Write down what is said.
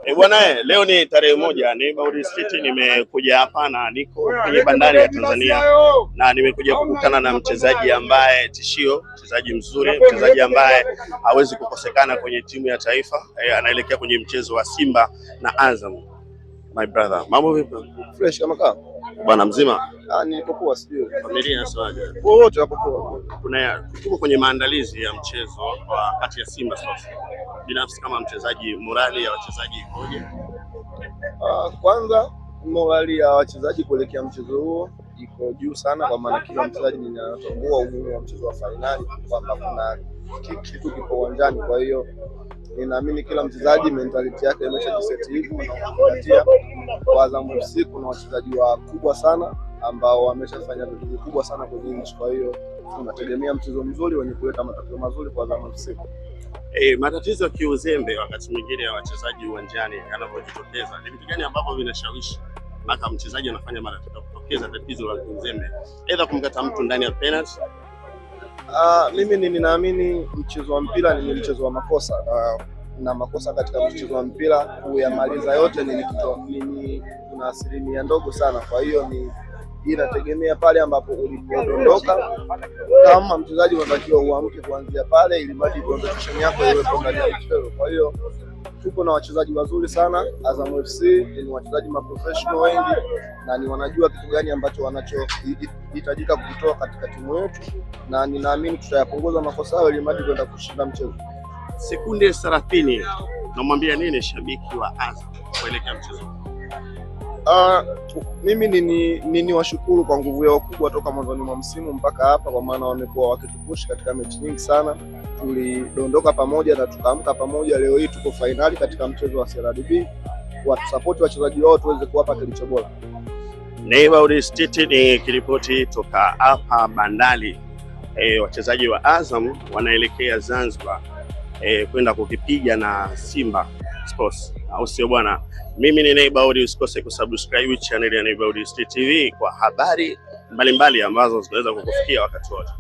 E bwana, leo ni tarehe 1 ni City, nimekuja hapa na niko kwenye Bandari ya Tanzania na nimekuja kukutana na mchezaji ambaye tishio, mchezaji mzuri, mchezaji ambaye hawezi kukosekana kwenye timu ya taifa. Anaelekea kwenye mchezo wa Simba na Azam. My brother, mambo vipi? Fresh kama kaa. Bwana mzima? Ah, niko poa sijui. Familia inasemaje? Wote wako poa. Tuko kwenye maandalizi ya mchezo wa kati ya Simba Sports. Binafsi kama mchezaji, morali ya wachezaji ikoje? Kwanza morali ya wachezaji kuelekea mchezo huo iko juu sana, kwa maana kila mchezaji ninatambua umuhimu wa mchezo wa fainali kwamba kuna kitu kipo uwanjani. Kwa hiyo ninaamini kila mchezaji mentality yake imeshajiseti hivyo, na ukizingatia kwa Azam FC kuna wachezaji wakubwa sana ambao wameshafanya vitu vikubwa sana kwenye nchi. Kwa hiyo tunategemea mchezo mzuri wenye kuleta matokeo mazuri kwa Azam FC. Matatizo ya kiuzembe wakati mwingine ya wachezaji uwanjani yanavyojitokeza, ni vitu gani ambavyo vinashawishi mpaka mchezaji anafanya mara kutokeza tatizo la kiuzembe, aidha kumkata mtu ndani ya penalty? Mimi ninaamini mchezo wa mpira ni mchezo wa makosa na makosa katika mchezo wa mpira kuyamaliza yote ni kitu ni kuna asilimia ndogo sana. Kwa hiyo ni inategemea pale ambapo ulipodondoka. Kama mchezaji unatakiwa uamke kuanzia pale, ili mradi concentration yako iwepo ndani ya mchezo. Kwa hiyo tupo na wachezaji wazuri sana Azam FC, ni wachezaji maprofessional wengi na ni wanajua kitu gani ambacho wanachohitajika kutoa katika timu yetu, na ninaamini tutayapunguza makosa hayo ili mradi kwenda kushinda mchezo. Sekunde 30, namwambia nini shabiki wa Azam kuelekea mchezo? Mimi ni washukuru kwa nguvu yao kubwa toka mwanzoni mwa msimu mpaka hapa, kwa maana wamekuwa wakitupush katika mechi nyingi sana. Tulidondoka pamoja na tukaamka pamoja. Leo hii tuko fainali katika mchezo wa CRDB. Watusapoti wachezaji wao tuweze kuwapa kilicho bora. Neighborhood City ni kiripoti toka hapa Bandari. Wachezaji wa Azam wanaelekea Zanzibar kwenda kukipiga na Simba Sports, au sio bwana? Mimi ni Neighborhood, usikose kusubscribe channel ya Neighborhood City TV kwa habari mbalimbali ambazo zinaweza kukufikia wakati wote.